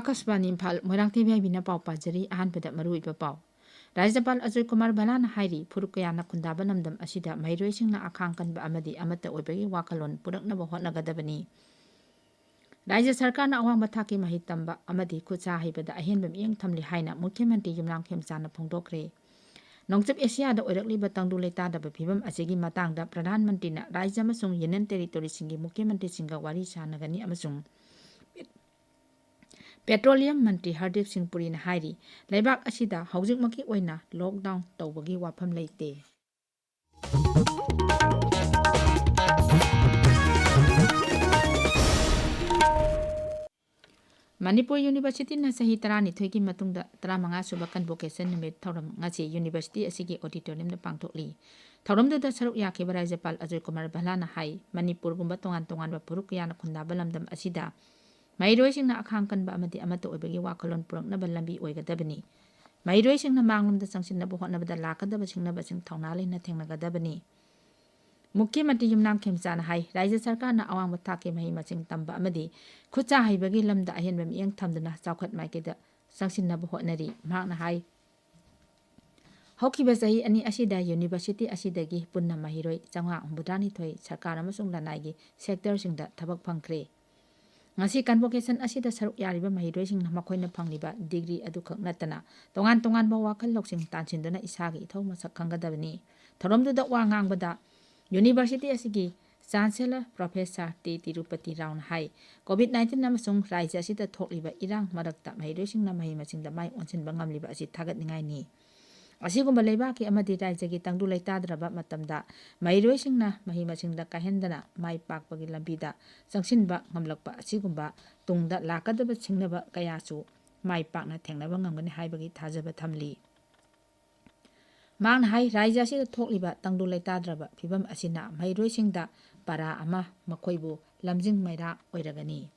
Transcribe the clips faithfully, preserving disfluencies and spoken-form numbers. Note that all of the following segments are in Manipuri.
ꯑꯥꯀꯥꯁꯕꯥꯅꯤ ꯏꯝꯐꯥꯜ, ꯃꯣꯏꯔꯥꯡꯊꯦꯝ ꯌꯥꯏꯕꯤꯅ ꯄꯥꯎ ꯄꯥꯖꯔꯤ꯫ ꯑꯍꯥꯟꯕꯗ ꯃꯔꯨꯑꯣꯏꯕ ꯄꯥꯎ꯫ ꯔꯥꯖ꯭ꯌꯄꯥꯜ ꯑꯖꯣꯏ ꯀꯨꯃꯥꯔ ꯚꯜꯂꯥꯅ ꯍꯥꯏꯔꯤ, ꯐꯨꯔꯨꯞ ꯀꯌꯥꯅ ꯈꯨꯟꯗꯥꯕ ꯂꯝꯗꯝ ꯑꯁꯤꯗ ꯃꯍꯩꯔꯣꯏꯁꯤꯡꯅ ꯑꯈꯥꯡ ꯀꯟꯕ ꯑꯃꯗꯤ ꯑꯃꯠꯇ ꯑꯣꯏꯕꯒꯤ ꯋꯥꯈꯜꯂꯣꯟ ꯄꯨꯔꯛꯅꯕ ꯍꯣꯠꯅꯒꯗꯕꯅꯤ꯫ ꯔꯥꯖ꯭ꯌ ꯁꯔꯀꯥꯔꯅ ꯑꯋꯥꯡꯕ ꯊꯥꯛꯀꯤ ꯃꯍꯩ ꯇꯝꯕ ꯑꯃꯗꯤ ꯈꯨꯠꯁꯥ ꯍꯩꯕꯗ ꯑꯍꯦꯟꯕ ꯃꯤꯠꯌꯦꯡ ꯊꯝꯂꯤ ꯍꯥꯏꯅ ꯃꯨꯈ꯭ꯌ ꯃꯟꯇ꯭ꯔꯤ ꯌꯨꯝꯅꯥꯝ ꯈꯦꯝꯆꯥꯟꯅ ꯐꯣꯡꯗꯣꯛꯈ꯭ꯔꯦ꯫ ꯅꯣꯡꯆꯨꯞ ꯑꯦꯁꯤꯌꯥꯗ ꯑꯣꯏꯔꯛꯂꯤꯕ ꯇꯪꯗꯨ ꯂꯩꯇꯥꯗꯕ ꯐꯤꯕꯝ ꯑꯁꯤꯒꯤ ꯃꯇꯥꯡꯗ ꯄ꯭ꯔꯙꯥꯟ ꯃꯟꯇ꯭ꯔꯤꯅ ꯔꯥꯖ꯭ꯌ ꯑꯃꯁꯨꯡ ꯌꯨꯅꯤꯌꯟ ꯇꯦꯔꯤꯇꯣꯔꯤꯁꯤꯡꯒꯤ ꯃꯨꯈ꯭ꯌ ꯃꯟꯇ꯭ꯔꯤꯁꯤꯡꯒ ꯋꯥꯔꯤ ꯁꯥꯟꯅꯒꯅꯤ ꯑꯃꯁꯨꯡ ꯄꯦꯇ꯭ꯔꯣꯂꯤꯌꯝ ꯃꯟꯇ꯭ꯔꯤ ꯍꯔꯗꯤꯞ ꯁꯤꯡ ꯄꯨꯔꯤꯅ ꯍꯥꯏꯔꯤ, ꯂꯩꯕꯥꯛ ꯑꯁꯤꯗ ꯍꯧꯖꯤꯛꯃꯛꯀꯤ ꯑꯣꯏꯅ ꯂꯣꯛꯗꯥꯎꯟ ꯇꯧꯕꯒꯤ ꯋꯥꯐꯝ ꯂꯩꯇꯦ꯫ ꯃꯅꯤꯄꯨꯔ ꯌꯨꯅꯤꯚꯔꯁꯤꯇꯤꯅ ꯆꯍꯤ ꯇꯔꯥꯅꯤꯊꯣꯏꯒꯤ ꯃꯇꯨꯡꯗ ꯇꯔꯥꯃꯉꯥ ꯁꯨꯕ ꯀꯟꯚꯣꯀꯦꯁꯟ ꯅꯨꯃꯤꯠ ꯊꯧꯔꯝ ꯉꯁꯤ ꯌꯨꯅꯤꯚꯔꯁꯤꯇꯤ ꯑꯁꯤꯒꯤ ꯑꯣꯗꯤꯇꯣꯔꯤꯌꯝꯗ ꯄꯥꯡꯊꯣꯛꯂꯤ꯫ ꯊꯧꯔꯝꯗꯨꯗ ꯁꯔꯨꯛ ꯌꯥꯈꯤꯕ ꯔꯥꯖ꯭ꯌꯄꯥꯜ ꯑꯖꯣꯏ ꯀꯨꯃꯥꯔ ꯚꯜꯂꯥꯅ ꯍꯥꯏ, ꯃꯅꯤꯄꯨꯔꯒꯨꯝꯕ ꯇꯣꯉꯥꯟ ꯇꯣꯉꯥꯟꯕ ꯐꯨꯔꯨꯞ ꯀꯌꯥꯅ ꯈꯨꯟꯗꯥꯕ ꯂꯝꯗꯝ ꯑꯁꯤꯗ ꯃꯍꯩꯔꯣꯏꯁꯤꯡꯅ ꯑꯈꯥꯡ ꯀꯟꯕ ꯑꯃꯗꯤ ꯑꯃꯠꯇ ꯑꯣꯏꯕꯒꯤ ꯋꯥꯈꯜꯂꯣꯟ ꯄꯨꯔꯛꯅꯕ ꯂꯝꯕꯤ ꯑꯣꯏꯒꯗꯕꯅꯤ꯫ ꯃꯍꯩꯔꯣꯏꯁꯤꯡꯅ ꯃꯥꯡꯂꯣꯝꯗ ꯆꯪꯁꯤꯟꯅꯕ ꯍꯣꯠꯅꯕꯗ ꯂꯥꯛꯀꯗꯕ ꯁꯤꯡꯅꯕꯁꯤꯡ ꯊꯧꯅꯥ ꯂꯩꯅ ꯊꯦꯡꯅꯒꯗꯕꯅꯤ꯫ ꯃꯨꯈ꯭ꯌ ꯃꯟꯇ꯭ꯔꯤ ꯌꯨꯝꯅꯥꯝ ꯈꯦꯝꯆꯥꯟꯅ ꯍꯥꯏ, ꯔꯥꯖ꯭ꯌ ꯁꯔꯀꯥꯔꯅ ꯑꯋꯥꯡꯕ ꯊꯥꯛꯀꯤ ꯃꯍꯩ ꯃꯁꯤꯡ ꯇꯝꯕ ꯑꯃꯗꯤ ꯈꯨꯠꯁꯥ ꯍꯩꯕꯒꯤ ꯂꯝꯗ ꯑꯍꯦꯟꯕ ꯃꯤꯠꯌꯦꯡ ꯊꯝꯗꯨꯅ ꯆꯥꯎꯈꯠ ꯃꯥꯏꯀꯩꯗ ꯆꯪꯁꯤꯟꯅꯕ ꯍꯣꯠꯅꯔꯤ꯫ ꯃꯍꯥꯛꯅ ꯍꯥꯏ, ꯍꯧꯈꯤꯕ ꯆꯍꯤ ꯑꯅꯤ ꯑꯁꯤꯗ ꯌꯨꯅꯤꯚꯔꯁꯤꯇꯤ ꯑꯁꯤꯗꯒꯤ ꯄꯨꯟꯅ ꯃꯍꯩꯔꯣꯏ ꯆꯥꯝꯃꯉꯥ ꯍꯨꯝꯐꯨꯇꯔꯥꯅꯤꯊꯣꯏ ꯁꯔꯀꯥꯔ ꯑꯃꯁꯨꯡ ꯂꯅꯥꯏꯒꯤ ꯁꯦꯛꯇꯔꯁꯤꯡꯗ ꯊꯕꯛ ꯐꯪꯈ꯭ꯔꯦ꯫ ꯉꯁꯤ ꯀꯟꯚꯣꯀꯦꯁꯟ ꯑꯁꯤꯗ ꯁꯔꯨꯛ ꯌꯥꯔꯤꯕ ꯃꯍꯩꯔꯣꯏꯁꯤꯡꯅ ꯃꯈꯣꯏꯅ ꯐꯪꯂꯤꯕ ꯗꯤꯒ꯭ꯔꯤ ꯑꯗꯨꯈꯛ ꯅꯠꯇꯅ ꯇꯣꯉꯥꯟ ꯇꯣꯉꯥꯟꯕ ꯋꯥꯈꯜ ꯂꯧꯁꯤꯡ ꯇꯥꯟꯁꯤꯟꯗꯨꯅ ꯏꯁꯥꯒꯤ ꯏꯊꯧ ꯃꯁꯛ ꯈꯪꯒꯗꯕꯅꯤ꯫ ꯊꯧꯔꯝꯗꯨꯗ ꯋꯥ ꯉꯥꯡꯕꯗ ꯌꯨꯅꯤꯚꯔꯁꯤꯇꯤ ꯑꯁꯤꯒꯤ ꯆꯥꯟꯁꯦꯂꯔ ꯄ꯭ꯔꯣꯐꯦꯁꯔ ꯇꯤ ꯇꯤꯔꯨꯄꯇꯤ ꯔꯥꯎꯅ ꯍꯥꯏ, ꯀꯣꯚꯤꯗ ꯅꯥꯏꯟꯇꯤꯟ ꯑꯃꯁꯨꯡ ꯔꯥꯖ꯭ꯌ ꯑꯁꯤꯗ ꯊꯣꯛꯂꯤꯕ ꯏꯔꯥꯡ ꯃꯔꯛꯇ ꯃꯍꯩꯔꯣꯏꯁꯤꯡꯅ ꯃꯍꯩ ꯃꯁꯤꯡꯗ ꯃꯥꯏ ꯑꯣꯟꯁꯤꯟꯕ ꯉꯝꯂꯤꯕ ꯑꯁꯤ ꯊꯥꯒꯠꯅꯤꯡꯉꯥꯏꯅꯤ꯫ ꯑꯁꯤꯒꯨꯝꯕ ꯂꯩꯕꯥꯛꯀꯤ ꯑꯃꯗꯤ ꯔꯥꯖ꯭ꯌꯒꯤ ꯇꯪꯗꯨ ꯂꯩꯇꯥꯗ꯭ꯔꯕ ꯃꯇꯝꯗ ꯃꯍꯩꯔꯣꯏꯁꯤꯡꯅ ꯃꯍꯩ ꯃꯁꯤꯡꯗ ꯀꯥꯏꯍꯟꯗꯅ ꯃꯥꯏ ꯄꯥꯛꯄꯒꯤ ꯂꯝꯕꯤꯗ ꯆꯪꯁꯤꯟꯕ ꯉꯝꯂꯛꯄ ꯑꯁꯤꯒꯨꯝꯕ ꯇꯨꯡꯗ ꯂꯥꯛꯀꯗꯕ ꯁꯤꯡꯅꯕ ꯀꯌꯥꯁꯨ ꯃꯥꯏ ꯄꯥꯛꯅ ꯊꯦꯡꯅꯕ ꯉꯝꯒꯅꯤ ꯍꯥꯏꯕꯒꯤ ꯊꯥꯖꯕ ꯊꯝꯂꯤ꯫ ꯃꯍꯥꯛꯅ ꯍꯥꯏ, ꯔꯥꯖ꯭ꯌ ꯑꯁꯤꯗ ꯊꯣꯛꯂꯤꯕ ꯇꯪꯗꯨ ꯂꯩꯇꯥꯗ꯭ꯔꯕ ꯐꯤꯕꯝ ꯑꯁꯤꯅ ꯃꯍꯩꯔꯣꯏꯁꯤꯡꯗ ꯄꯔꯥ ꯑꯃ, ꯃꯈꯣꯏꯕꯨ ꯂꯝꯖꯤꯡ ꯃꯩꯔꯥ ꯑꯣꯏꯔꯒꯅꯤ꯫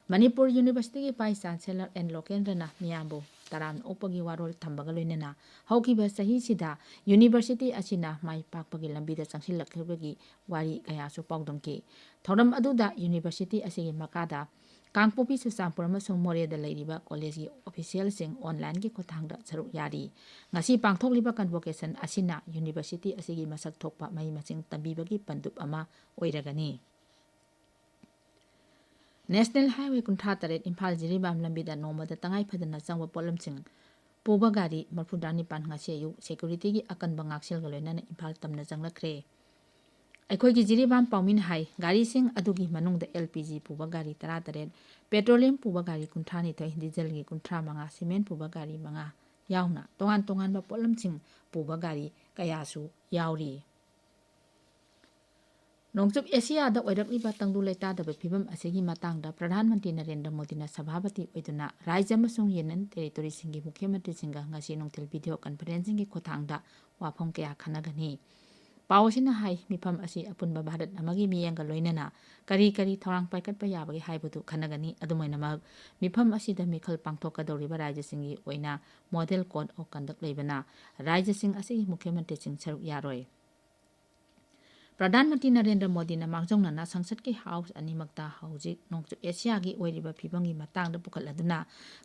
ꯃꯅꯤꯄꯨꯔ ꯌꯨꯅꯤꯚꯔꯁꯤꯇꯤꯒꯤ ꯚꯥꯏꯁ ꯆꯥꯟꯁꯦꯂꯔ ꯑꯦꯟ ꯂꯣꯀꯦꯟꯗ꯭ꯔꯅ ꯃꯤꯌꯥꯝꯕꯨ ꯇꯔꯥꯝꯅ ꯑꯣꯛꯄꯒꯤ ꯋꯥꯔꯣꯜ ꯊꯝꯕꯒ ꯂꯣꯏꯅꯅ ꯍꯧꯈꯤꯕ ꯆꯍꯤꯁꯤꯗ ꯌꯨꯅꯤꯚꯔꯁꯤꯇꯤ ꯑꯁꯤꯅ ꯃꯥꯏ ꯄꯥꯛꯄꯒꯤ ꯂꯝꯕꯤꯗ ꯆꯪꯁꯤꯜꯂꯛꯈꯤꯕꯒꯤ ꯋꯥꯔꯤ ꯀꯌꯥꯁꯨ ꯄꯥꯎꯗꯝꯈꯤ꯫ ꯊꯧꯔꯝ ꯑꯗꯨꯗ ꯌꯨꯅꯤꯚꯔꯁꯤꯇꯤ ꯑꯁꯤꯒꯤ ꯃꯈꯥꯗ ꯀꯥꯡꯄꯣꯛꯄꯤ, ꯆꯨꯔꯆꯥꯟꯄꯨꯔ ꯑꯃꯁꯨꯡ ꯃꯣꯔꯦꯗ ꯂꯩꯔꯤꯕ ꯀꯣꯂꯦꯖꯀꯤ ꯑꯣꯐꯤꯁꯤꯌꯦꯜꯁꯤꯡ ꯑꯣꯟꯂꯥꯏꯟꯒꯤ ꯈꯨꯠꯊꯥꯡꯗ ꯁꯔꯨꯛ ꯌꯥꯔꯤ꯫ ꯉꯁꯤ ꯄꯥꯡꯊꯣꯛꯂꯤꯕ ꯀꯟꯚꯣꯀꯦꯁꯟ ꯑꯁꯤꯅ ꯌꯨꯅꯤꯚꯔꯁꯤꯇꯤ ꯑꯁꯤꯒꯤ ꯃꯁꯛ ꯊꯣꯛꯄ ꯃꯍꯩ ꯃꯁꯤꯡ ꯇꯝꯕꯤꯕꯒꯤ ꯄꯟꯗꯨꯞ ꯑꯃ ꯑꯣꯏꯔꯒꯅꯤ꯫ ꯅꯦꯁꯅꯦꯜ ꯍꯥꯏꯋꯦ ꯀꯨꯟꯊ꯭ꯔꯥ ꯇꯔꯦꯠ ꯏꯝꯐꯥꯜ ꯖꯤꯔꯤꯕꯥꯝ ꯂꯝꯕꯤꯗ ꯅꯣꯡꯃꯗ ꯇꯉꯥꯏ ꯐꯗꯅ ꯆꯪꯕ ꯄꯣꯠꯂꯝꯁꯤꯡ ꯄꯨꯕ ꯒꯥꯔꯤ ꯃꯔꯤꯐꯨꯇꯔꯥ ꯅꯤꯄꯥꯟ ꯉꯁꯤ ꯑꯌꯨꯛ ꯁꯦꯀ꯭ꯌꯨꯔꯤꯇꯤꯒꯤ ꯑꯀꯟꯕ ꯉꯥꯛꯁꯦꯜꯒ ꯂꯣꯏꯅꯅ ꯏꯝꯐꯥꯜ ꯇꯝꯅ ꯆꯪꯂꯛꯈ꯭ꯔꯦ꯫ ꯑꯩꯈꯣꯏꯒꯤ ꯖꯤꯔꯤꯕꯥꯝ ꯄꯥꯎꯃꯤꯅ ꯍꯥꯏ, ꯒꯥꯔꯤꯁꯤꯡ ꯑꯗꯨꯒꯤ ꯃꯅꯨꯡꯗ ꯑꯦꯜ ꯄꯤ ꯖꯤ ꯄꯨꯕ ꯒꯥꯔꯤ ꯇꯔꯥꯇꯔꯦꯠ, ꯄꯦꯇ꯭ꯔꯣꯂꯤꯌꯝ ꯄꯨꯕ ꯒꯥꯔꯤ ꯀꯨꯟꯊ꯭ꯔꯥꯅꯤꯊꯣꯏ, ꯗꯤꯖꯜꯒꯤ ꯀꯨꯟꯊ꯭ꯔꯥ ꯃꯉꯥ, ꯁꯤꯃꯦꯟ ꯄꯨꯕ ꯒꯥꯔꯤ ꯃꯉꯥ ꯌꯥꯎꯅ ꯇꯣꯉꯥꯟ ꯇꯣꯉꯥꯟꯕ ꯄꯣꯠꯂꯝꯁꯤꯡ ꯄꯨꯕ ꯒꯥꯔꯤ ꯀꯌꯥꯁꯨ ꯌꯥꯎꯔꯤ꯫ ꯅꯣꯡꯆꯨꯞ ꯑꯦꯁꯤꯌꯥꯗ ꯑꯣꯏꯔꯛꯂꯤꯕ ꯇꯪꯗꯨ ꯂꯩꯇꯥꯗꯕ ꯐꯤꯕꯝ ꯑꯁꯤꯒꯤ ꯃꯇꯥꯡꯗ ꯄ꯭ꯔꯙꯥꯟ ꯃꯟꯇ꯭ꯔꯤ ꯅꯔꯦꯟꯗ꯭ꯔ ꯃꯣꯗꯤꯅ ꯁꯚꯥꯄꯇꯤ ꯑꯣꯏꯗꯨꯅ ꯔꯥꯖ꯭ꯌ ꯑꯃꯁꯨꯡ ꯌꯨꯅꯤꯌꯟ ꯇꯦꯔꯤꯇꯣꯔꯤꯁꯤꯡꯒꯤ ꯃꯨꯈ꯭ꯌ ꯃꯟꯇ꯭ꯔꯤꯁꯤꯡꯒ ꯉꯁꯤ ꯅꯨꯡꯊꯤꯜ ꯚꯤꯗꯤꯑꯣ ꯀꯟꯐꯔꯦꯟꯁꯤꯡꯒꯤ ꯈꯨꯠꯊꯥꯡꯗ ꯋꯥꯐꯝ ꯀꯌꯥ ꯈꯟꯅꯒꯅꯤ꯫ ꯄꯥꯎ ꯑꯁꯤꯅ ꯍꯥꯏ, ꯃꯤꯐꯝ ꯑꯁꯤ ꯑꯄꯨꯟꯕ ꯚꯥꯔꯠ ꯑꯃꯒꯤ ꯃꯤꯠꯌꯦꯡꯒ ꯂꯣꯏꯅꯅ ꯀꯔꯤ ꯀꯔꯤ ꯊꯧꯔꯥꯡ ꯄꯥꯏꯈꯠꯄ ꯌꯥꯕꯒꯦ ꯍꯥꯏꯕꯗꯨ ꯈꯟꯅꯒꯅꯤ꯫ ꯑꯗꯨꯝ ꯑꯣꯏꯅꯃꯛ, ꯃꯤꯐꯝ ꯑꯁꯤꯗ ꯃꯤꯈꯜ ꯄꯥꯡꯊꯣꯛꯀꯗꯧꯔꯤꯕ ꯔꯥꯖ꯭ꯌꯁꯤꯡꯒꯤ ꯑꯣꯏꯅ ꯃꯣꯗꯦꯜ ꯀꯣꯗ ꯑꯣꯐ ꯀꯟꯗꯛ ꯂꯩꯕꯅ ꯔꯥꯖ꯭ꯌꯁꯤꯡ ꯑꯁꯤꯒꯤ ꯃꯨꯈ꯭ꯌ ꯃꯟꯇ꯭ꯔꯤꯁꯤꯡ ꯁꯔꯨꯛ ꯌꯥꯔꯣꯏ꯫ ꯄ꯭ꯔꯙꯥꯟ ꯃꯟꯇ꯭ꯔꯤ ꯅꯔꯦꯟꯗ꯭ꯔ ꯃꯣꯗꯤꯅ ꯃꯥꯡꯖꯧꯅꯅ ꯁꯪꯁꯠꯀꯤ ꯍꯥꯎꯁ ꯑꯅꯤꯃꯛꯇ ꯍꯧꯖꯤꯛ ꯅꯣꯡꯆꯨꯞ ꯑꯦꯁꯤꯌꯥꯒꯤ ꯑꯣꯏꯔꯤꯕ ꯐꯤꯕꯝꯒꯤ ꯃꯇꯥꯡꯗ ꯄꯨꯈꯠꯂꯗꯨꯅ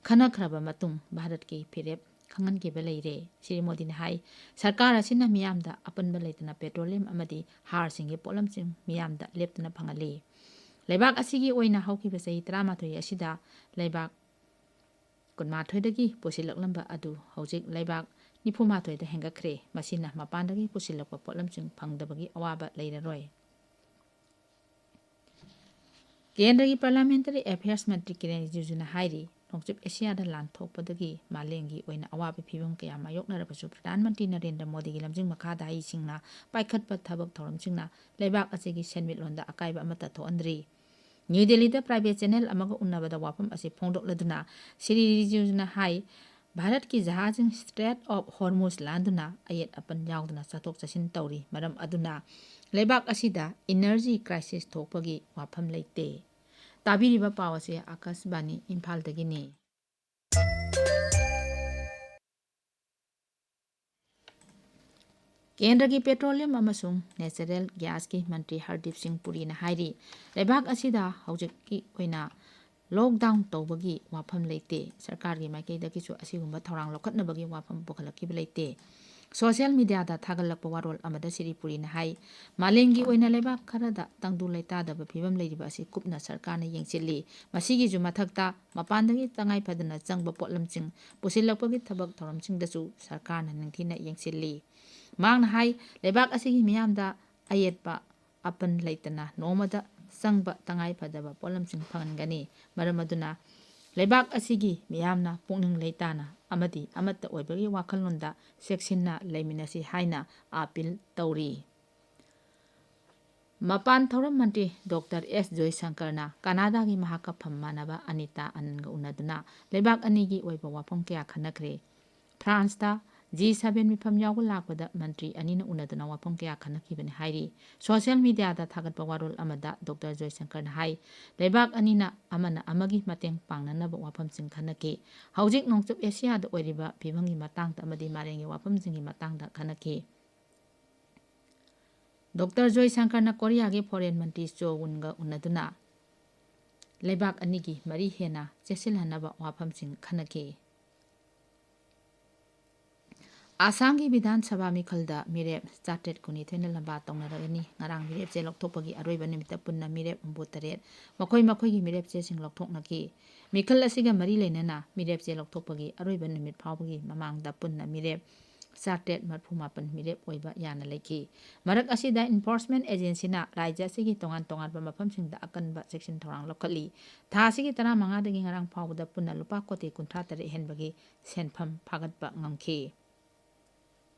ꯈꯟꯅꯈ꯭ꯔꯕ ꯃꯇꯨꯡ ꯚꯥꯔꯠꯀꯤ ꯐꯤꯔꯦꯞ ꯈꯪꯍꯟꯈꯤꯕ ꯂꯩꯔꯦ꯫ ꯁ꯭ꯔꯤ ꯃꯣꯗꯤꯅ ꯍꯥꯏ, ꯁꯔꯀꯥꯔ ꯑꯁꯤꯅ ꯃꯤꯌꯥꯝꯗ ꯑꯄꯟꯕ ꯂꯩꯇꯅ ꯄꯦꯇ꯭ꯔꯣꯂꯤꯌꯝ ꯑꯃꯗꯤ ꯍꯥꯔꯁꯤꯡꯒꯤ ꯄꯣꯠꯂꯝꯁꯤꯡ ꯃꯤꯌꯥꯝꯗ ꯂꯦꯞꯇꯅ ꯐꯪꯍꯜꯂꯤ꯫ ꯂꯩꯕꯥꯛ ꯑꯁꯤꯒꯤ ꯑꯣꯏꯅ ꯍꯧꯈꯤꯕ ꯆꯍꯤ ꯇꯔꯥꯃꯥꯊꯣꯏ ꯑꯁꯤꯗ ꯂꯩꯕꯥꯛ ꯀꯨꯟꯃꯥꯊꯣꯏꯗꯒꯤ ꯄꯨꯁꯤꯜꯂꯛꯂꯝꯕ ꯑꯗꯨ ꯍꯧꯖꯤꯛ ꯂꯩꯕꯥꯛ ꯅꯤꯐꯨꯃꯥꯊꯣꯏꯗ ꯍꯦꯟꯒꯠꯈ꯭ꯔꯦ꯫ ꯃꯁꯤꯅ ꯃꯄꯥꯟꯗꯒꯤ ꯄꯨꯁꯤꯜꯂꯛꯄ ꯄꯣꯠꯂꯝꯁꯤꯡ ꯐꯪꯗꯕꯒꯤ ꯑꯋꯥꯕ ꯂꯩꯔꯔꯣꯏ꯫ ꯀꯦꯟꯗ꯭ꯔꯒꯤ ꯄꯥꯔꯂꯤꯌꯥꯃꯦꯟꯇꯔꯤ ꯑꯦꯐꯤꯌꯔꯁ ꯃꯟꯇ꯭ꯔꯤ ꯀꯤꯔꯦꯟ ꯔꯤꯖꯤꯖꯨꯅ ꯍꯥꯏꯔꯤ, ꯅꯣꯡꯆꯨꯞ ꯑꯦꯁꯤꯌꯥꯗ ꯂꯥꯟ ꯊꯣꯛꯄꯗꯒꯤ ꯃꯥꯂꯦꯝꯒꯤ ꯑꯣꯏꯅ ꯑꯋꯥꯕ ꯐꯤꯕꯝ ꯀꯌꯥ ꯃꯥꯌꯣꯛꯅꯔꯕꯁꯨ ꯄ꯭ꯔꯙꯥꯟ ꯃꯟꯇ꯭ꯔꯤ ꯅꯔꯦꯟꯗ꯭ꯔ ꯃꯣꯗꯤꯒꯤ ꯂꯝꯖꯤꯡ ꯃꯈꯥꯗ ꯍꯩꯁꯤꯡꯅ ꯄꯥꯏꯈꯠꯄ ꯊꯕꯛ ꯊꯧꯔꯝꯁꯤꯡꯅ ꯂꯩꯕꯥꯛ ꯑꯁꯤꯒꯤ ꯁꯦꯟꯃꯤꯠꯂꯣꯟꯗ ꯑꯀꯥꯏꯕ ꯑꯃꯠꯇ ꯊꯣꯛꯍꯟꯗ꯭ꯔꯤ꯫ ꯅ꯭ꯌꯨ ꯗꯦꯜꯂꯤꯗ ꯄ꯭ꯔꯥꯏꯚꯦꯠ ꯆꯦꯅꯦꯜ ꯑꯃꯒ ꯎꯟꯅꯕꯗ ꯋꯥꯐꯝ ꯑꯁꯤ ꯐꯣꯡꯗꯣꯛꯂꯗꯨꯅ ꯁ꯭ꯔꯤ ꯔꯤꯖꯤꯖꯨꯅ ꯍꯥꯏ, ꯚꯥꯔꯠꯀꯤ ꯖꯍꯥꯖꯁꯤꯡ ꯁ꯭ꯇ꯭ꯔꯦꯠ ꯑꯣꯐ ꯍꯣꯔꯃꯨꯖ ꯂꯥꯟꯗꯨꯅ ꯑꯌꯦꯠ ꯑꯄꯟ ꯌꯥꯎꯗꯅ ꯆꯠꯊꯣꯛ ꯆꯠꯁꯤꯟ ꯇꯧꯔꯤ꯫ ꯃꯔꯝ ꯑꯗꯨꯅ ꯂꯩꯕꯥꯛ ꯑꯁꯤꯗ ꯏꯅꯔꯖꯤ ꯀ꯭ꯔꯥꯏꯁꯤꯁ ꯊꯣꯛꯄꯒꯤ ꯋꯥꯐꯝ ꯂꯩꯇꯦ꯫ ꯇꯥꯕꯤꯔꯤꯕ ꯄꯥꯎ ꯑꯁꯤ ꯑꯥꯀꯥꯁꯕꯥꯅꯤ ꯏꯝꯐꯥꯜꯗꯒꯤꯅꯤ꯫ ꯀꯦꯟꯗ꯭ꯔꯒꯤ ꯄꯦꯇ꯭ꯔꯣꯂꯤꯌꯝ ꯑꯃꯁꯨꯡ ꯅꯦꯆꯔꯦꯜ ꯒ꯭ꯌꯥꯁꯀꯤ ꯃꯟꯇ꯭ꯔꯤ ꯍꯔꯗꯤꯞ ꯁꯤꯡ ꯄꯨꯔꯤꯅ ꯍꯥꯏꯔꯤ, ꯂꯩꯕꯥꯛ ꯑꯁꯤꯗ ꯍꯧꯖꯤꯛꯀꯤ ꯑꯣꯏꯅ ꯂꯣꯛꯗꯥꯎꯟ ꯇꯧꯕꯒꯤ ꯋꯥꯐꯝ ꯂꯩꯇꯦ꯫ ꯁꯔꯀꯥꯔꯒꯤ ꯃꯥꯏꯀꯩꯗꯒꯤꯁꯨ ꯑꯁꯤꯒꯨꯝꯕ ꯊꯧꯔꯥꯡ ꯂꯧꯈꯠꯅꯕꯒꯤ ꯋꯥꯐꯝ ꯄꯨꯈꯠꯂꯛꯈꯤꯕ ꯂꯩꯇꯦ꯫ ꯁꯣꯁꯤꯌꯦꯜ ꯃꯤꯗꯤꯌꯥꯗ ꯊꯥꯒꯠꯂꯛꯄ ꯋꯥꯔꯣꯜ ꯑꯃꯗ ꯁ꯭ꯔꯤ ꯄꯨꯔꯤꯅ ꯍꯥꯏ, ꯃꯥꯂꯦꯝꯒꯤ ꯑꯣꯏꯅ ꯂꯩꯕꯥꯛ ꯈꯔꯗ ꯇꯪꯗꯨ ꯂꯩꯇꯥꯗꯕ ꯐꯤꯕꯝ ꯂꯩꯔꯤꯕ ꯑꯁꯤ ꯀꯨꯞꯅ ꯁꯔꯀꯥꯔꯅ ꯌꯦꯡꯁꯤꯜꯂꯤ꯫ ꯃꯁꯤꯒꯤꯁꯨ ꯃꯊꯛꯇ ꯃꯄꯥꯟꯗꯒꯤ ꯇꯉꯥꯏ ꯐꯗꯅ ꯆꯪꯕ ꯄꯣꯠꯂꯝꯁꯤꯡ ꯄꯨꯁꯤꯜꯂꯛꯄꯒꯤ ꯊꯕꯛ ꯊꯧꯔꯝꯁꯤꯡꯗꯁꯨ ꯁꯔꯀꯥꯔꯅ ꯅꯤꯡꯊꯤꯅ ꯌꯦꯡꯁꯤꯜꯂꯤ꯫ ꯃꯍꯥꯛꯅ ꯍꯥꯏ, ꯂꯩꯕꯥꯛ ꯑꯁꯤꯒꯤ ꯃꯤꯌꯥꯝꯗ ꯑꯌꯦꯠꯄ ꯑꯄꯟ ꯂꯩꯇꯅ ꯅꯣꯡꯃꯗ ꯆꯪꯕ ꯇꯉꯥꯏ ꯐꯗꯕ ꯄꯣꯠꯂꯝꯁꯤꯡ ꯐꯪꯍꯟꯒꯅꯤ꯫ ꯃꯔꯝ ꯑꯗꯨꯅ ꯂꯩꯕꯥꯛ ꯑꯁꯤꯒꯤ ꯃꯤꯌꯥꯝꯅ ꯄꯨꯛꯅꯤꯡ ꯂꯩꯇꯥꯅ ꯑꯃꯗꯤ ꯑꯃꯠꯇ ꯑꯣꯏꯕꯒꯤ ꯋꯥꯈꯜꯂꯣꯟꯗ ꯆꯦꯛꯁꯤꯟꯅ ꯂꯩꯃꯤꯟꯅꯁꯤ ꯍꯥꯏꯅ ꯑꯥꯄꯤꯜ ꯇꯧꯔꯤ꯫ ꯃꯄꯥꯟ ꯊꯧꯔꯝ ꯃꯟꯇ꯭ꯔꯤ ꯗꯣꯛꯇꯔ ꯑꯦꯁ ꯖꯣꯏꯁꯪꯀꯔꯅ ꯀꯅꯥꯗꯥꯒꯤ ꯃꯍꯥꯛꯀ ꯐꯝ ꯃꯥꯟꯅꯕ ꯑꯅꯤꯇꯥ ꯑꯅꯟꯒ ꯎꯅꯗꯨꯅ ꯂꯩꯕꯥꯛ ꯑꯅꯤꯒꯤ ꯑꯣꯏꯕ ꯋꯥꯐꯝ ꯀꯌꯥ ꯈꯟꯅꯈ꯭ꯔꯦ꯫ ꯐ꯭ꯔꯥꯟꯁꯇ ꯖꯤ ꯁꯚꯦꯟ ꯃꯤꯐꯝ ꯌꯥꯎꯕ ꯂꯥꯛꯄꯗ ꯃꯟꯇ꯭ꯔꯤ ꯑꯅꯤꯅ ꯎꯅꯗꯨꯅ ꯋꯥꯐꯝ ꯀꯌꯥ ꯈꯟꯅꯈꯤꯕꯅꯤ ꯍꯥꯏꯔꯤ꯫ ꯁꯣꯁꯤꯌꯦꯜ ꯃꯤꯗꯤꯌꯥꯗ ꯊꯥꯒꯠꯄ ꯋꯥꯔꯣꯜ ꯑꯃꯗ ꯗꯣꯛꯇꯔ ꯖꯣꯏꯁꯪꯀꯔꯅ ꯍꯥꯏ, ꯂꯩꯕꯥꯛ ꯑꯅꯤꯅ ꯑꯃꯅ ꯑꯃꯒꯤ ꯃꯇꯦꯡ ꯄꯥꯡꯅꯅꯕ ꯋꯥꯐꯝꯁꯤꯡ ꯈꯟꯅꯈꯤ꯫ ꯍꯧꯖꯤꯛ ꯅꯣꯡꯆꯨꯞ ꯑꯦꯁꯤꯌꯥꯗ ꯑꯣꯏꯔꯤꯕ ꯐꯤꯕꯝꯒꯤ ꯃꯇꯥꯡꯗ ꯑꯃꯗꯤ ꯃꯥꯂꯦꯝꯒꯤ ꯋꯥꯐꯝꯁꯤꯡꯒꯤ ꯃꯇꯥꯡꯗ ꯈꯟꯅꯈꯤ꯫ ꯗꯣꯛꯇꯔ ꯖꯣꯏꯁꯪꯀꯔꯅ ꯀꯣꯔꯤꯌꯥꯒꯤ ꯐꯣꯔꯦꯟ ꯃꯟꯇ꯭ꯔꯤ ꯆꯣ ꯋꯨꯟꯒ ꯎꯅꯗꯨꯅ ꯂꯩꯕꯥꯛ ꯑꯅꯤꯒꯤ ꯃꯔꯤ ꯍꯦꯟꯅ ꯆꯦꯠꯁꯤꯜꯍꯟꯅꯕ ꯋꯥꯐꯝꯁꯤꯡ ꯈꯟꯅꯈꯤ꯫ ꯑꯁꯥꯝꯒꯤ ꯕꯤꯙꯥꯟ ꯁꯚꯥ ꯃꯤꯈꯜꯗ ꯃꯤꯔꯦꯞ ꯆꯥꯇ꯭ꯔꯦꯠ ꯀꯨꯟꯅꯤꯊꯣꯏꯅ ꯂꯝꯕꯥ ꯇꯧꯅꯔꯒꯅꯤ꯫ ꯉꯔꯥꯡ ꯃꯤꯔꯦꯞ ꯆꯦ ꯂꯧꯊꯣꯛꯄꯒꯤ ꯑꯔꯣꯏꯕ ꯅꯨꯃꯤꯠꯇ ꯄꯨꯟꯅ ꯃꯤꯔꯦꯞ ꯍꯨꯝꯐꯨ ꯇꯔꯦꯠ ꯃꯈꯣꯏ ꯃꯈꯣꯏꯒꯤ ꯃꯤꯔꯦꯞ ꯆꯦꯁꯤꯡ ꯂꯧꯊꯣꯛꯅꯈꯤ꯫ ꯃꯤꯈꯜ ꯑꯁꯤꯒ ꯃꯔꯤ ꯂꯩꯅꯅ ꯃꯤꯔꯦꯞ ꯆꯦ ꯂꯧꯊꯣꯛꯄꯒꯤ ꯑꯔꯣꯏꯕ ꯅꯨꯃꯤꯠ ꯐꯥꯎꯕꯒꯤ ꯃꯃꯥꯡꯗ ꯄꯨꯟꯅ ꯃꯤꯔꯦꯞ ꯆꯥꯇ꯭ꯔꯦꯠ ꯃꯔꯤꯐꯨ ꯃꯥꯄꯟ ꯃꯤꯔꯦꯞ ꯑꯣꯏꯕ ꯌꯥꯅ ꯂꯩꯈꯤ꯫ ꯃꯔꯛ ꯑꯁꯤꯗ ꯏꯟꯐꯣꯔꯁꯃꯦꯟ ꯑꯦꯖꯦꯟꯁꯤꯅ ꯔꯥꯖ꯭ꯌ ꯑꯁꯤꯒꯤ ꯇꯣꯉꯥꯟ ꯇꯣꯉꯥꯟꯕ ꯃꯐꯝꯁꯤꯡꯗ ꯑꯀꯟꯕ ꯆꯦꯛꯁꯤꯟ ꯊꯧꯔꯥꯡ ꯂꯧꯈꯠꯂꯤ꯫ ꯊꯥ ꯑꯁꯤꯒꯤ ꯇꯔꯥꯃꯉꯥꯗꯒꯤ ꯉꯔꯥꯡ ꯐꯥꯎꯕꯗ ꯄꯨꯟꯅ ꯂꯨꯄꯥ ꯀꯣꯇꯤ ꯀꯨꯟꯊ꯭ꯔꯥ ꯇꯔꯦꯠ ꯍꯦꯟꯕꯒꯤ ꯁꯦꯟꯐꯝ ꯐꯥꯒꯠꯄ ꯉꯝꯈꯤ꯫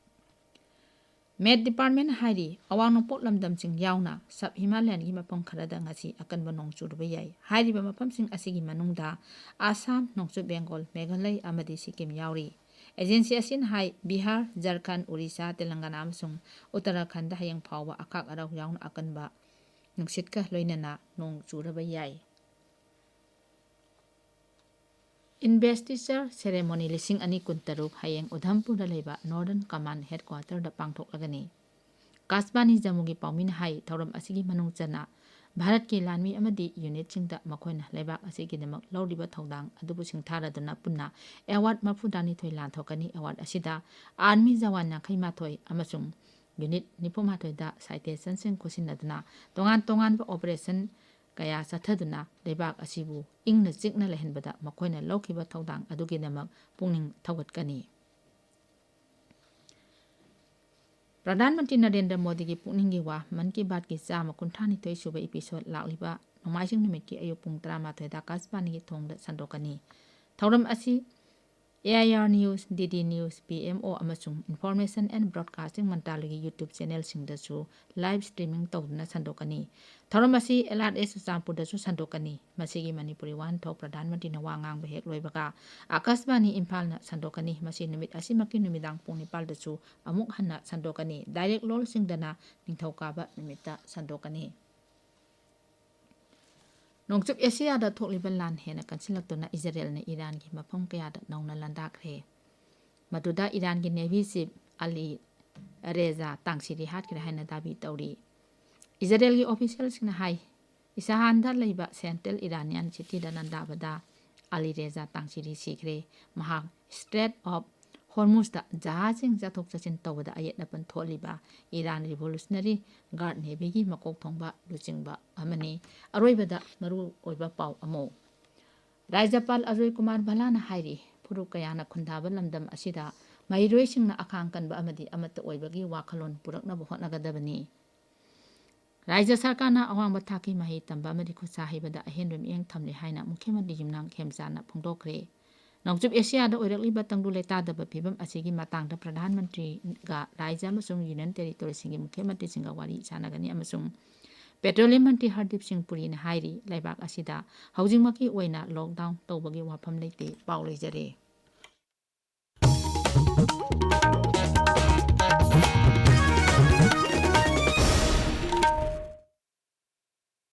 ꯃꯦꯠ ꯗꯤꯄꯥꯔꯠꯃꯦꯟ ꯍꯥꯏꯔꯤ, ꯑꯋꯥꯡ ꯅꯣꯡꯄꯣꯛ ꯂꯝꯗꯝꯁꯤꯡ ꯌꯥꯎꯅ ꯁꯕ ꯍꯤꯃꯥꯂꯌꯥꯟꯒꯤ ꯃꯐꯝ ꯈꯔꯗ ꯉꯁꯤ ꯑꯀꯟꯕ ꯅꯣꯡ ꯆꯨꯔꯨꯕ ꯌꯥꯏ꯫ ꯍꯥꯏꯔꯤꯕ ꯃꯐꯝꯁꯤꯡ ꯑꯁꯤꯒꯤ ꯃꯅꯨꯡꯗ ꯑꯁꯥꯝ, ꯅꯣꯡꯆꯨꯞ ꯕꯦꯡꯒꯣꯜ, ꯃꯦꯘꯥꯂꯌ ꯑꯃꯗꯤ ꯁꯤꯛꯀꯤꯝ ꯌꯥꯎꯔꯤ꯫ ꯑꯦꯖꯦꯟꯁꯤ ꯑꯁꯤꯅ ꯍꯥꯏ, ꯕꯤꯍꯥꯔ, ꯖꯔꯈꯟ, ꯑꯣꯔꯤꯁꯥ, ꯇꯦꯂꯪꯒꯥꯅꯥ ꯑꯃꯁꯨꯡ ꯎꯠꯇꯔꯥꯈꯟꯗ ꯍꯌꯦꯡ ꯐꯥꯎꯕ ꯑꯈꯥꯛ ꯑꯔꯥꯎ ꯌꯥꯎꯅ ꯑꯀꯟꯕ ꯅꯨꯡꯁꯤꯠꯀ ꯂꯣꯏꯅꯅ ꯅꯣꯡ ꯆꯨꯔꯕ ꯌꯥꯏ꯫ ꯏꯟꯚꯦꯁꯇꯤꯆꯔ ꯁꯦꯔꯦꯃꯣꯅꯤ ꯂꯤꯁꯤꯡ ꯑꯅꯤ ꯀꯨꯟꯇꯔꯨꯛ ꯍꯌꯦꯡ ꯎꯙꯝꯄꯨꯔꯗ ꯂꯩꯕ ꯅꯣꯔꯗꯔꯟ ꯀꯃꯥꯟ ꯍꯦꯗꯀ꯭ꯋꯥꯇꯔꯗ ꯄꯥꯡꯊꯣꯛꯂꯒꯅꯤ꯫ ꯀꯥꯁꯕꯥꯅꯤ ꯖꯝꯃꯨꯒꯤ ꯄꯥꯎꯃꯤꯅ ꯍꯥꯏ, ꯊꯧꯔꯝ ꯑꯁꯤꯒꯤ ꯃꯅꯨꯡ ꯆꯟꯅ ꯚꯥꯔꯠꯀꯤ ꯂꯥꯟꯃꯤ ꯑꯃꯗꯤ ꯌꯨꯅꯤꯠꯁꯤꯡꯗ ꯃꯈꯣꯏꯅ ꯂꯩꯕꯥꯛ ꯑꯁꯤꯒꯤꯗꯃꯛ ꯂꯧꯔꯤꯕ ꯊꯧꯗꯥꯡ ꯑꯗꯨꯕꯨ ꯁꯤꯡꯊꯥꯔꯗꯨꯅ ꯄꯨꯟꯅ ꯑꯦꯋꯥꯔꯗ ꯃꯔꯤꯐꯨꯇꯔꯥꯅꯤꯊꯣꯏ ꯂꯥꯟꯊꯣꯛꯀꯅꯤ꯫ ꯑꯦꯋꯥꯔꯗ ꯑꯁꯤꯗ ꯑꯥꯔꯃꯤ ꯖꯋꯥꯟ ꯌꯥꯡꯈꯩ ꯃꯥꯊꯣꯏ ꯑꯃꯁꯨꯡ ꯌꯨꯅꯤꯠ ꯅꯤꯐꯨ ꯃꯥꯊꯣꯏꯗ ꯁꯥꯏꯇꯦꯁꯟꯁꯤꯡ ꯈꯨꯠꯁꯤꯟꯅꯗꯨꯅ ꯇꯣꯉꯥꯟ ꯇꯣꯉꯥꯟꯕ ꯑꯣꯄꯔꯦꯁꯟ ꯀꯌꯥ ꯆꯠꯊꯗꯨꯅ ꯂꯩꯕꯥꯛ ꯑꯁꯤꯕꯨ ꯏꯪꯅ ꯆꯤꯛꯅ ꯂꯩꯍꯟꯕꯗ ꯃꯈꯣꯏꯅ ꯂꯧꯈꯤꯕ ꯊꯧꯗꯥꯡ ꯑꯗꯨꯒꯤꯗꯃꯛ ꯄꯨꯛꯅꯤꯡ ꯊꯧꯒꯠꯀꯅꯤ꯫ ꯄ꯭ꯔꯙꯥꯟ ꯃꯟꯇ꯭ꯔꯤ ꯅꯔꯦꯟꯗ꯭ꯔ ꯃꯣꯗꯤꯒꯤ ꯄꯨꯛꯅꯤꯡꯒꯤ ꯋꯥ ꯃꯟ ꯀꯤ ꯕꯥꯠꯀꯤ ꯆꯥꯝꯃ ꯀꯨꯟꯊ꯭ꯔꯥꯅꯤꯊꯣꯏ ꯁꯨꯕ ꯏꯄꯤꯁꯣꯗ ꯂꯥꯛꯂꯤꯕ ꯅꯣꯡꯃꯥꯏꯖꯤꯡ ꯅꯨꯃꯤꯠꯀꯤ ꯑꯌꯨꯛ ꯄꯨꯡ ꯇꯔꯥꯃꯥꯊꯣꯏꯗ ꯑꯀꯥꯁꯕꯥꯅꯤꯒꯤ ꯊꯣꯡꯗ ꯁꯟꯗꯣꯛꯀꯅꯤ꯫ ꯊꯧꯔꯝ ꯑꯁꯤ A I R news, D D news, P M O ꯑꯃꯁꯨꯡ ꯏꯟꯐꯣꯔꯃꯦꯁꯟ ꯑꯦꯟ ꯕ꯭ꯔꯣꯗꯀꯥꯁꯇꯤꯡ ꯃꯟꯇ꯭ꯔꯥꯂꯌꯒꯤ YouTube ꯆꯦꯅꯦꯜꯁꯤꯡꯗꯁꯨ ꯂꯥꯏꯚ ꯁ꯭ꯇ꯭ꯔꯤꯃꯤꯡ ꯇꯧꯗꯨꯅ ꯁꯟꯗꯣꯛꯀꯅꯤ꯫ ꯊꯧꯔꯝ ꯑꯁꯤ ꯑꯦꯜ ꯑꯥꯔ ꯑꯦꯁ ꯆꯨꯔꯆꯥꯟꯄꯨꯔꯗꯁꯨ ꯁꯟꯗꯣꯛꯀꯅꯤ꯫ ꯃꯁꯤꯒꯤ ꯃꯅꯤꯄꯨꯔꯤ ꯋꯥꯍꯟꯊꯣꯛ ꯄ꯭ꯔꯙꯥꯟ ꯃꯟꯇ꯭ꯔꯤꯅ ꯋꯥ ꯉꯥꯡꯕ ꯍꯦꯛ ꯂꯣꯏꯕꯒ ꯑꯀꯥꯁꯕꯥꯅꯤ ꯏꯝꯐꯥꯜꯅ ꯁꯟꯗꯣꯛꯀꯅꯤ꯫ ꯃꯁꯤ ꯅꯨꯃꯤꯠ ꯑꯁꯤꯃꯛꯀꯤ ꯅꯨꯃꯤꯗꯥꯡ ꯄꯨꯡ ꯅꯤꯄꯥꯜꯗꯁꯨ ꯑꯃꯨꯛ ꯍꯟꯅ ꯁꯟꯗꯣꯛꯀꯅꯤ꯫ ꯗꯥꯏꯔꯦꯛ ꯂꯣꯜꯁꯤꯡꯗꯅ ꯅꯤꯡꯊꯧꯀꯥꯕ ꯅꯨꯃꯤꯠꯇ ꯁꯟꯗꯣꯛꯀꯅꯤ꯫ ꯅꯣꯡꯆꯨꯞ ꯑꯦꯁꯤꯌꯥꯗ ꯊꯣꯛꯂꯤꯕ ꯂꯥꯟ ꯍꯦꯟꯅ ꯀꯟꯁꯤꯜꯂꯛꯇꯨꯅ ꯏꯖꯔꯦꯜꯅ ꯏꯔꯥꯟꯒꯤ ꯃꯐꯝ ꯀꯌꯥꯗ ꯅꯧꯅ ꯂꯥꯟꯗꯥꯈ꯭ꯔꯦ꯫ ꯃꯗꯨꯗ ꯏꯔꯥꯟꯒꯤ ꯅꯦꯚꯤ ꯆꯤꯐ ꯑꯂꯤ ꯔꯦꯖꯥ ꯇꯥꯡꯁꯤꯔꯤ ꯍꯥꯠꯈ꯭ꯔꯦ ꯍꯥꯏꯅ ꯗꯥꯕꯤ ꯇꯧꯔꯤ꯫ ꯏꯖꯔꯦꯜꯒꯤ ꯑꯣꯐꯤꯁꯤꯌꯦꯜꯁꯤꯡꯅ ꯍꯥꯏ, ꯏꯁꯥꯍꯥꯟꯗ ꯂꯩꯕ ꯁꯦꯟꯇ꯭ꯔꯦꯜ ꯏꯔꯥꯅꯤꯌꯥꯟ ꯁꯤꯇꯤꯗ ꯂꯥꯟꯗꯥꯕꯗ ꯑꯂꯤ ꯔꯦꯖꯥ ꯇꯥꯡꯁꯤꯔꯤ ꯁꯤꯈ꯭ꯔꯦ꯫ ꯃꯍꯥꯛ ꯁ꯭ꯇ꯭ꯔꯦꯠ ꯑꯣꯐ ꯍꯣꯔꯃꯨꯖꯇ ꯖꯍꯥꯖꯁꯤꯡ ꯆꯠꯊꯣꯛ ꯆꯠꯁꯤꯟ ꯇꯧꯕꯗ ꯑꯌꯦꯠ ꯑꯄꯟ ꯊꯣꯛꯍꯜꯂꯤꯕ ꯏꯔꯥꯟ ꯔꯤꯚꯣꯂꯨꯁꯅꯔꯤ ꯒꯥꯔꯗ ꯅꯦꯚꯤꯒꯤ ꯃꯀꯣꯛ ꯊꯣꯡꯕ ꯂꯨꯆꯤꯡꯕ ꯑꯃꯅꯤ꯫ ꯑꯔꯣꯏꯕꯗ ꯃꯔꯨ ꯑꯣꯏꯕ ꯄꯥꯎ ꯑꯃ꯫ ꯔꯥꯖ꯭ꯌꯄꯥꯜ ꯑꯖꯣꯏ ꯀꯨꯃꯥꯔ ꯚꯜꯂꯥꯅ ꯍꯥꯏꯔꯤ, ꯐꯨꯔꯨꯞ ꯀꯌꯥꯅ ꯈꯨꯟꯗꯥꯕ ꯂꯝꯗꯝ ꯑꯁꯤꯗ ꯃꯍꯩꯔꯣꯏꯁꯤꯡꯅ ꯑꯈꯥꯡ ꯀꯟꯕ ꯑꯃꯗꯤ ꯑꯃꯠꯇ ꯑꯣꯏꯕꯒꯤ ꯋꯥꯈꯜꯂꯣꯟ ꯄꯨꯔꯛꯅꯕ ꯍꯣꯠꯅꯒꯗꯕꯅꯤ꯫ ꯔꯥꯖ꯭ꯌ ꯁꯔꯀꯥꯔꯅ ꯑꯋꯥꯡꯕ ꯊꯥꯛꯀꯤ ꯃꯍꯩ ꯇꯝꯕ ꯑꯃꯗꯤ ꯈꯨꯠꯁꯥ ꯍꯩꯕꯗ ꯑꯍꯦꯟꯕ ꯃꯤꯠꯌꯦꯡ ꯊꯝꯂꯤ ꯍꯥꯏꯅ ꯃꯨꯈ꯭ꯌ ꯃꯟꯇ꯭ꯔꯤ ꯌꯨꯝꯅꯥꯝ ꯈꯦꯝꯆꯥꯟꯅ ꯐꯣꯡꯗꯣꯛꯈ꯭ꯔꯦ꯫ ꯅꯣꯡꯆꯨꯞ ꯑꯦꯁꯤꯌꯥꯗ ꯑꯣꯏꯔꯛꯂꯤꯕ ꯇꯪꯗꯨ ꯂꯩꯇꯥꯗꯕ ꯐꯤꯕꯝ ꯑꯁꯤꯒꯤ ꯃꯇꯥꯡꯗ ꯄ꯭ꯔꯙꯥꯟ ꯃꯟꯇ꯭ꯔꯤꯒ ꯔꯥꯖ꯭ꯌ ꯑꯃꯁꯨꯡ ꯌꯨꯅꯤꯌꯟ ꯇꯦꯔꯤꯇꯣꯔꯤꯁꯤꯡꯒꯤ ꯃꯨꯈ꯭ꯌ ꯃꯟꯇ꯭ꯔꯤꯁꯤꯡꯒ ꯋꯥꯔꯤ ꯁꯥꯟꯅꯒꯅꯤ ꯑꯃꯁꯨꯡ ꯄꯦꯇ꯭ꯔꯣꯂꯤꯌꯝ ꯃꯟꯇ꯭ꯔꯤ ꯍꯔꯗꯤꯞ ꯁꯤꯡ ꯄꯨꯔꯤꯅ ꯍꯥꯏꯔꯤ, ꯂꯩꯕꯥꯛ ꯑꯁꯤꯗ ꯍꯧꯖꯤꯛꯃꯛꯀꯤ ꯑꯣꯏꯅ ꯂꯣꯛꯗꯥꯎꯟ ꯇꯧꯕꯒꯤ ꯋꯥꯐꯝ ꯂꯩꯇꯦ꯫ ꯄꯥꯎ ꯂꯣꯏꯖꯔꯦ꯫